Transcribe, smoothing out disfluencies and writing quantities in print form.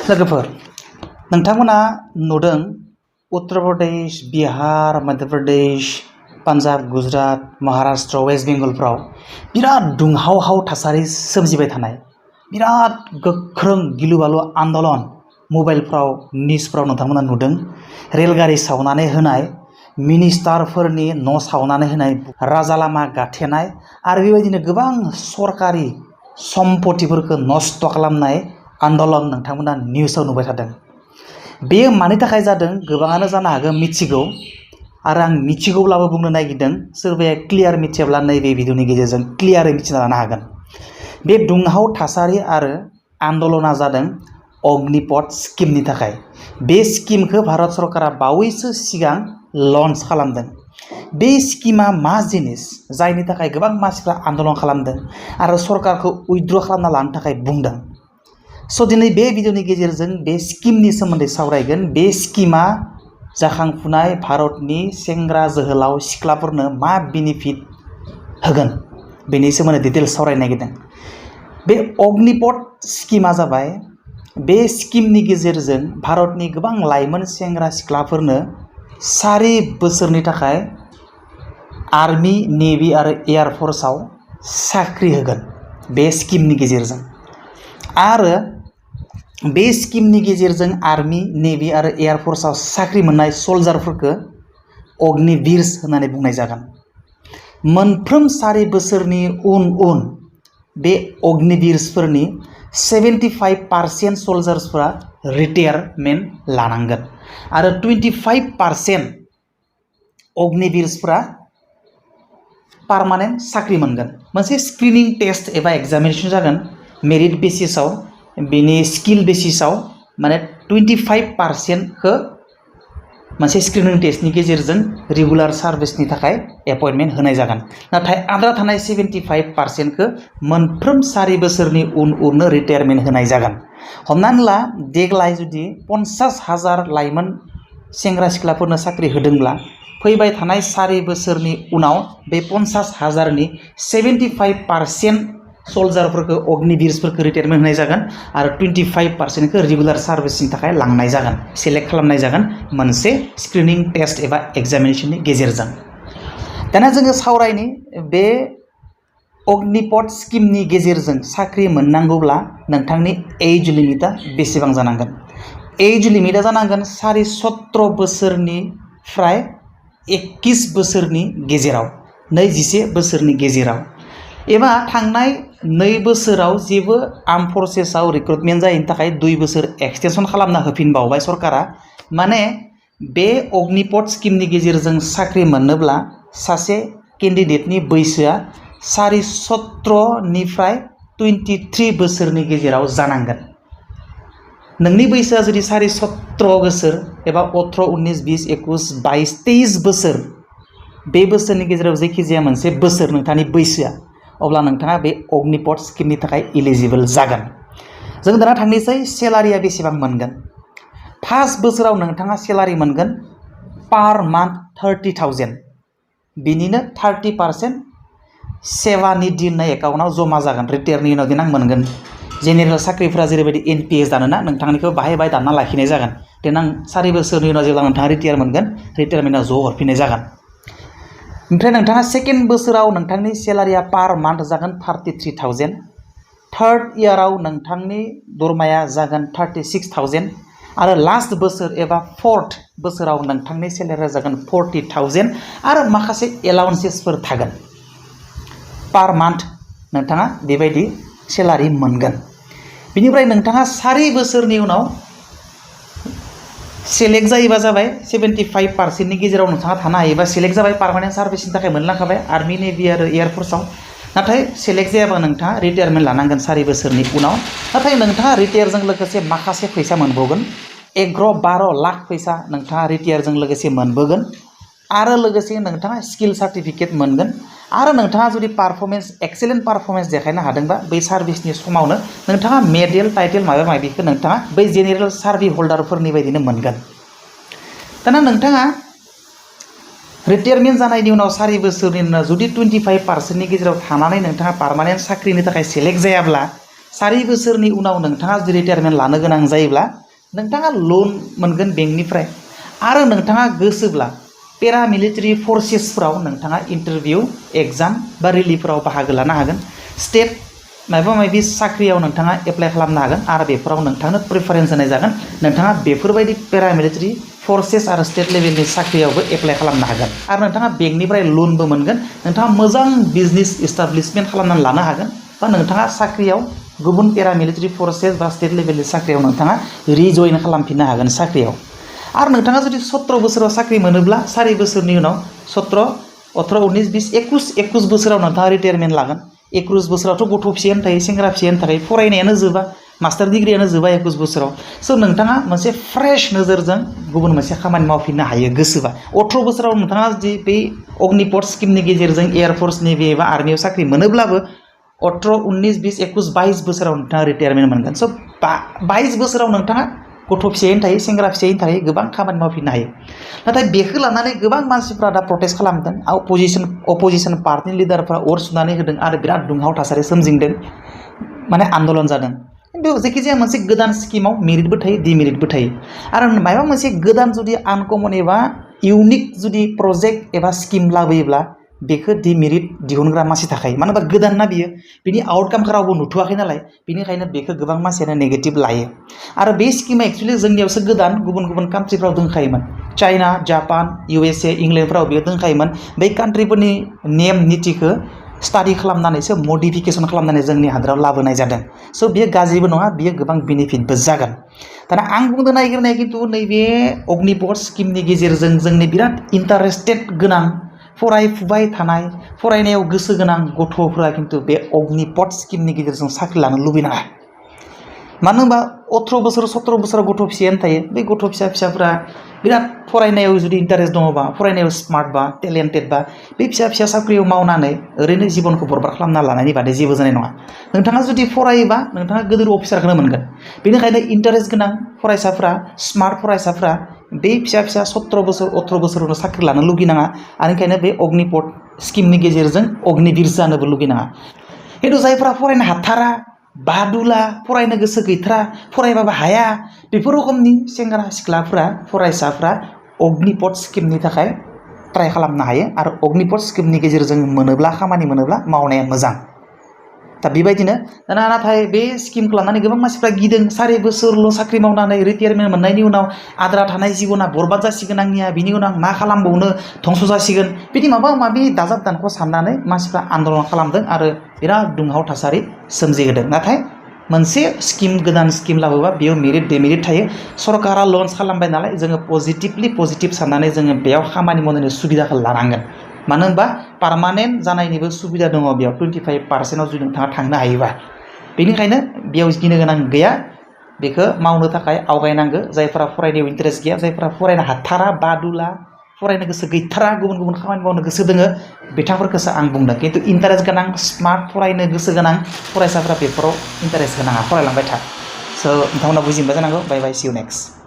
लोगोफोर नोंथांमोना नुदों उत्तर प्रदेश, बिहार, मध्य प्रदेश, पान्जाब, गुजरात, महाराष्ट्र, वेस्ट बेंगलफ्राव बिराद दुंहाव थासारि सोमजिबाय थानाय बिराद गोख्रों गिलु-बालु आनदलन मबाइलफ्राव निउसफ्राव नोंथांमोना नुदों रेलगारि सावनानै होनाय मिनिस्टारफोरनि न' सावनानै होनाय राजा लामा गाथेनाय आरो बेबायदिनो गोबां सरकारि सम्पतिफोरखौ नष्ट खालामनाय आनदलन नोंथांमोना निउसाव नुबाय थादों। बेयो मानि थाखाय जादों गोबाङानो जानो हागौ मिथिगौ आरो आं मिथिगौब्लाबो बुंनो नागिरदों सोरबाया क्लियार मिथियाब्ला नैबे भिडिअनि गेजेरजों क्लियारै मिथिना लानो हागोन। बे दुंहाव थासारि आरो आनदलना जादों अग्निपथ स्किमनि थाखाय। बे स्किमखौ भारत सरकारा बावैसो सिगां लन्च खालामदों। बे स्किमा मा जिनिस जायनि थाखाय गोबां मानसिफ्रा आनदलन खालामदों आरो सरकारखौ उइथड्र खालामना लानो थाखाय बुंदों। दिनै बे भिडिअनि गेजेरजों बे स्किमनि सोमोन्दै सावरायगोन। बे स्किमा जाखांफुनाय भारतनि सेंग्रा जोहोलाव सिख्लाफोरनो मा बेनिफिट होगोन बेनि सोमोन्दै डिटेल्स सावरायनो नागिरदों। बे अग्निपथ स्किमा जाबाय बे स्किमनि गेजेरजों भारतनि गोबां लाइमोन सेंग्रा सिख्लाफोरनो 4 बोसोरनि थाखाय आर्मी, नेभि आरो एयार फर्सआव साख्रि होगोन बे स्किमनि गेजेरजों। आरो बे स्किमनि गेजेरजों आर्मी, नेभि आरो एयार फर्सआव साख्रि मोननाय सल्जारफोरखौ अग्निवीर्स होननानै बुंनाय जागोन। मोनफ्रोम 4 बोसोरनि उन बे अग्निवीर्सफोरनि 75% सल्जार्सफोरा रिटायारमेन्ट लानांगोन आरो 25% अग्निवीर्सफोरा पार्मानेन्ट साख्रि मोनगोन। मोनसे स्क्रिनिं टेस्ट एबा एग्जामिनेसन जागोन मेरिट बेसिसाव, बेनि स्किल बेसिसाव माने 25%खौ मोनसे स्क्रिनिं टेस्टनि गेजेरजों रेगुलार सार्भिसनि थाखाय एपइन्टमेन्ट होनाय जागोन। नाथाय आद्रा थानाय 75%खौ मोनफ्रोम 4 बोसोरनि उननो रिटायारमेन्ट होनाय जागोन। हमनानै ला देग्लाय जुदि 50,000 लाइमोन सेंग्रा सिख्लाफोरनो साख्रि होदोंब्ला फैबाय थानाय 4 बोसोरनि उनाव बे 50,000नि 75% सल्जारफोरखौ अग्निवीर्सफोरखौ रिटायारमेन्ट होनाय जागोन आरो 25%खौ रेगुलार सार्भिसनि थाखाय लांनाय जागोन, सेलेक्ट खालामनाय जागोन मोनसे स्क्रिनिं टेस्ट एबा एग्जामिनेसननि गेजेरजों। दाना जोङो सावरायनि बे अग्निपथ स्किमनि गेजेरजों साख्रि मोननांगौब्ला नोंथांनि एज लिमिटआ बेसेबां जानांगोन? एज लिमिटआ जानांगोन 17 बोसोरनिफ्राय 21 बोसोरनि गेजेराव, 21 बोसोरनि गेजेराव। एबा थांनाय 2 बोसोराव जेबो आर्म फर्सेसआव रिक्रुटमेन्ट जायैनि थाखाय 2 बोसोर एक्सटेनसन खालामना होफिनबावबाय सरकारा। माने बे अग्निपथ स्किमनि गेजेरजों साख्रि मोननोब्ला सासे केन्डिडेटनि बैसोआ 17निफ्राय 23 बोसोरनि गेजेराव जानांगोन। नोंनि बैसोआ जुदि 17 बोसोर एबा 18, 19, 20, 21, 22, 23 बोसोर बे बोसोरनि गेजेराव जायखिजाया मोनसे बोसोर नोंथांनि बैसोआ, अब्ला नोंथाङा बे अग्निपथ स्किमनि थाखाय इलिजिबल जागोन। जों दाना थांनोसै सेलारिया बेसेबां मोनगोन। फार्स्ट बोसोराव नोंथाङा सेलारि मोनगोन पार मान्थ 30,000। बिनिनो 30% सेवानि दिननाय एकाउन्टआव जमा जागोन। रिटायारनि उनाव देनां मोनगोन। जेनेरेल साख्रिफोरा जेरैबायदि एनपिएस दानोना नोंथांनिखौ बाहाय दानना लाखिनाय जागोन। देनां 4 बोसोरनि उनाव जेब्ला नोंथाङा रिटायार मोनगोन रिटायारमेन्टआव ज' हरफिननाय जागोन। ओमफ्राय नोंथाङा सेकेन्ड बोसोराव नोंथांनि सेलारिया पार मान्थ जागोन 33,000। थार्ड इयाराव नोंथांनि दरमाया जागोन 36,000 आरो लास्ट बोसोर एबा फोर्थ बोसोराव नोंथांनि सेलारिया जागोन 40,000 आरो माखासे एलाउन्सेसफोर थागोन। पार मान्थ नोंथाङा बेबायदि सेलारि मोनगोन। बिनिफ्राय नोंथाङा 4 बोसोरनि उनाव सेलेक्ट जायोबा जाबाय 75%नि गेजेराव नोंथाङा थानो हायोबा सेलेक्ट जाबाय, पार्मानेन्ट सार्भिसनि थाखाय मोनलांखाबाय आर्मी, नेभि आरो एयार फर्सआव। नाथाय सेलेक्ट जायाबा नोंथाङा रिटायारमेन्ट लानांगोन 4 बोसोरनि उनाव। नाथाय नोंथाङा रिटायारजों लोगोसे माखासे फैसा मोनबावगोन। 11-12 लाख फैसा नोंथाङा रिटायारजों लोगोसे मोनबोगोन आरो लोगोसे नोंथाङा स्किल सार्टिफिकेट मोनगोन। आरो नोंथाङा जुदि पारफरमेन्स एक्सेलेन्ट पारफरमेन्स देखायनो हादोंबा बै सार्भिसनि समावनो नोंथाङा मेडेल, टाइटेल माबा माबिखौ नोंथाङा बै जेनेरेल सार्भिस हल्डारफोरनि बायदिनो मोनगोन। दाना नोंथाङा रिटायारमेन्ट जानायनि उनाव 4 बोसोरनि उनाव जुदि 25%नि गेजेराव थानानै नोंथाङा पार्मानेन्ट साख्रिनि थाखाय सेलेक्ट जायाब्ला 4 बोसोरनि उनाव नोंथाङा जुदि रिटायारमेन्ट लानो गोनां जायोब्ला नोंथाङा लन मोनगोन बेंकनिफ्राय आरो नोंथाङा गोसोब्ला पेरामिलिटारि फर्सेसफोराव नोंथाङा इन्टारभिउ एग्जाम बा रिलिफोराव बाहागो लानो हागोन स्टेट माबा माबि साख्रियाव नोंथाङा एप्लाइ खालामनो हागोन आरो बेफोराव नोंथांनो प्रिफारेन्स होनाय जागोन नोंथाङा बेफोरबायदि पेरामिलिटारि फर्सेस आरो स्टेट लेभेलनि साख्रियावबो एप्लाइ खालामनो हागोन आरो नोंथाङा बेंकनिफ्राय लनबो मोनगोन नोंथाङा मोजां बिजनेस इस्टाब्लिशमेन्ट खालामनानै लानो हागोन बा नोंथाङा साख्रियाव गुबुन पेरामिलिटारि फर्सेस बा स्टेट लेभेलनि साख्रियाव नोंथाङा रिजइन खालामफिननो हागोन साख्रियाव आरो नोंथाङा जुदि 17 बोसोराव साख्रि मोनोब्ला 4 बोसोरनि उनाव 17 18 19 20 21 बोसोराव नोंथाङा रिटायारमेन्ट लागोन 21 बोसोरावथ' गथ' फिसायानो थायो सेंग्रा फिसायानो थायो फरायनायानो जोबा मास्टार डिग्रियानो जोबा 21 बोसोराव स' नोंथाङा मोनसे फ्रेश नोजोरजों गुबुन मोनसे खामानि मावफिननो हायो गोसोबा 18 बोसोराव नोंथाङा जुदि बे अग्निपथ स्किमनि गेजेरजों एयारफर्स नेभि एबा आर्मियाव साख्रि मोनोब्लाबो 18 19 20 21 22 बोसोराव नोंथाङा रिटायारमेन्ट मोनगोन स' 22 बोसोराव नोंथाङा गथ' फिसायैनो थायो सेंग्रा फिसायैनो थायो गोबां खामानि मावफिननो हायो नाथाय बेखौ लानानै गोबां मानसिफ्रा दा प्रटेस्ट खालामदों अपोजिशन पार्टिनि लिडारफ्रा अर सुनानै होदों आरो बिराद दुंहाव थासारि सोमजिदों माने आनदलन जादों खिन्थु जायखिजाया मोनसे गोदान स्किमाव मेरिटबो थायो डिमेरिटबो थायो आरो माबा मोनसे गोदान जुदि आनकमन एबा इउनिक जुदि प्रजेक्ट एबा स्किम लाबोयोब्ला बेखौ डिमेरिट दिहुनग्रा मानसि थाखायो मानो होनबा गोदान ना बियो बिनि आउटकामखौ रावबो नुथ'वाखै नालाय बेनिखायनो बेखौ गोबां मानसियानो नेगेटिभ लायो आरो बे स्किमा एक्चुअलि जोंनियावसो गोदान गुबुन गुबुन कान्ट्रिफ्राव दंखायोमोन चाइना जापान USA इंलेन्डफ्राव बेयो दंखायोमोन बै कान्ट्रिफोरनि नेम नितिखौ स्टाडि खालामनानैसो मडिफिकेसन खालामनानै जोंनि हादराव लाबोनाय जादों स' बेयो गाज्रिबो नङा बेयो गोबां बेनिफिटबो जागोन दाना आं बुंनो नागिरनाय खिन्थु नैबे अग्निपथ स्किमनि गेजेरजों जोंनि बिराद इन्टारेस्टेड गोनां फरायफुबाय थानाय फरायनायाव गोसो गोनां गथ'फोरा खिन्थु बे अग्निपथ स्किमनि गेजेरजों साख्रि लानो लुबैनाङा मानो होनबा 18 बोसोर 17 बोसोराव गथ' फिसायानो थायो बे गथ' फिसाफोरा बिराद फरायनायाव जुदि इन्टारेस्ट दङबा फरायनायाव स्मार्ट बा टेलेन्टेड बा बे फिसा साख्रियाव मावनानै ओरैनो जिबनखौ बरबाद खालामना लानायनि बादै जेबो जानाय नङा नोंथाङा जुदि फरायोबा नोंथाङा गिदिर अफिसारखौनो मोनगोन बेनिखायनो इन्टारेस्ट गोनां फरायसाफ्रा स्मार्ट फरायसाफ्रा बे फिसा 17 बोसोर 18 बोसोरावनो साख्रि लानो लुगैनाङा आरो ओंखायनो बे अग्निपथ स्किमनि गेजेरजों अग्निवीर जानोबो लुगैनाङा खिन्थु जायफ्रा फरायनो हाथारा बादुला फरायनो गोसो गैथारा फरायबाबो हाया बेफोर रोखोमनि सेंग्रा सिख्लाफ्रा फरायसाफ्रा अग्निपथ स्किमनि थाखाय ट्राय खालामनो हायो आरो अग्निपथ स्किमनि गेजेरजों मोनोब्ला खामानि मोनोब्ला मावनाया मोजां दा बेबायदिनो दाना नाथाय बे स्किमखौ लानानै गोबां मानसिफ्रा गिदों 4 बोसोरल' साख्रि मावनानै रिटायारमेन्ट मोननायनि उनाव आद्रा थानाय जिबना बरबाद जासिगोन आंनिया बिनि उनाव मा खालामबावनो धंस जासिगोन बिदि माबा माबि दाजाब दानख' साननानै मानसिफ्रा आन्दलन खालामदों आरो बिराद दुंहाव थासारि सोमजिहोदों नाथाय मोनसे स्किम गोदान स्किम लाबोबा बेयाव मेरिट डेमेरिट थायो सरकारा लन्च खालामबाय नालाय जोङो पजिटिभ साननानै जोङो बेयाव खामानि मावनायनि सुबिदाखौ लानांगोन मानो होनबा पार्मानेन्ट जानायनिबो सुबिदा दङ बेयाव 25% जुदि नोंथाङा थांनो हायोबा बेनिखायनो बेयाव गिनो गोनां गैया बेखौ मावनो थाखाय आवगायनांगौ जायफोरा फरायनायाव इन्टारेस्ट गैया जायफोरा फरायनो हाथारा बादुला फरायनो गोसो गैथारा गुबुन खामानि मावनो गोसो दोङो बिथांफोरखौसो आं बुंदों खिन्थु इन्टारेस्ट गोनां स्मार्ट फरायनो गोसो गोनां फरायसाफ्रा बेफोराव इन्टारेस्ट गोनाङा फरायलांबाय था स' नोंथांमोना बुजिमोनबाय जानांगौ बाय बाय सि इउ नेक्स्ट